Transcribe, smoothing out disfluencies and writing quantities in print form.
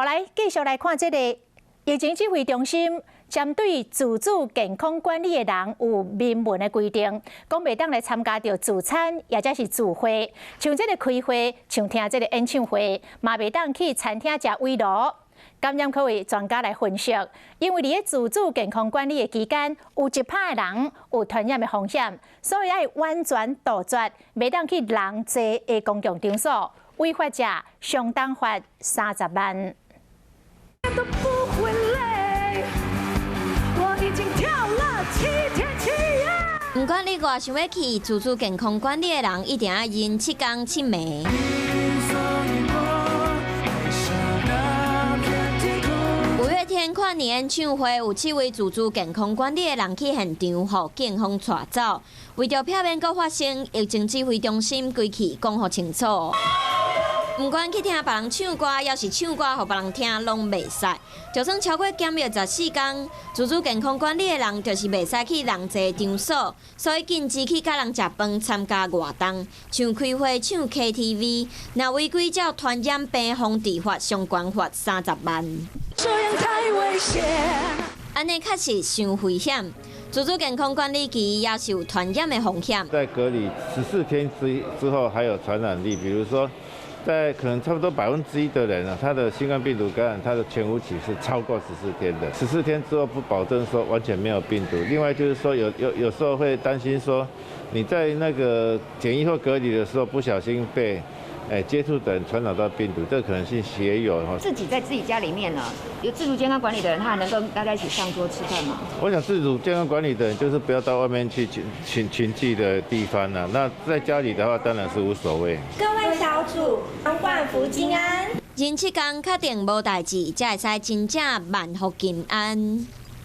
好，來繼續來看這個疫情指揮中心針對自主健康管理的人有明文的規定，講袂當來參加著聚餐，抑者是聚會，像這個開會，像聽這個演唱會，嘛袂當去餐廳食圍爐。感染科的專家來分析，因為佇咧自主健康管理的期間，有1%的人有傳染的風險，所以愛完全杜絕，袂當去人濟的公共場所，違法者相當罰30萬。都不會累，我已經跳了7天7夜。毋管你偌想欲去，自主健康管理的人一定愛忍7工7暝。五月天跨年演唱會有七位自主健康管理的人去現場，予警方帶走。為著避免閣發生，疫情指揮中心規氣講予清楚。毋管去聽別人唱歌，抑是唱歌予別人聽，攏袂使。就算超過檢疫14工，自主健康管理的人就是袂使去人濟場所，所以禁止去佮人食飯、參加活動，像開會、唱 KTV，若違規照傳染病防治法相關罰30萬。這樣太危險。按呢確實傷危險，自主健康管理期也是有傳染的風險。在隔離14天之後，還有傳染力，比如說，在可能差不多1%的人啊，他的新冠病毒感染，他的潛伏期是超過十四天的。十四天之後不保證說完全沒有病毒。另外就是說有時候會擔心說，你在那個檢疫或隔離的時候不小心被接觸的人傳染到病毒，這個可能性也有。自己在自己家裡面呢，有自主健康管理的人，他還能跟大家一起上桌吃飯嗎？我想自主健康管理的人就是不要到外面去群聚的地方啦。那在家裡的話，當然是無所謂。各位小組，萬福金安。忍七工確定無代誌，才會使真正萬福金安。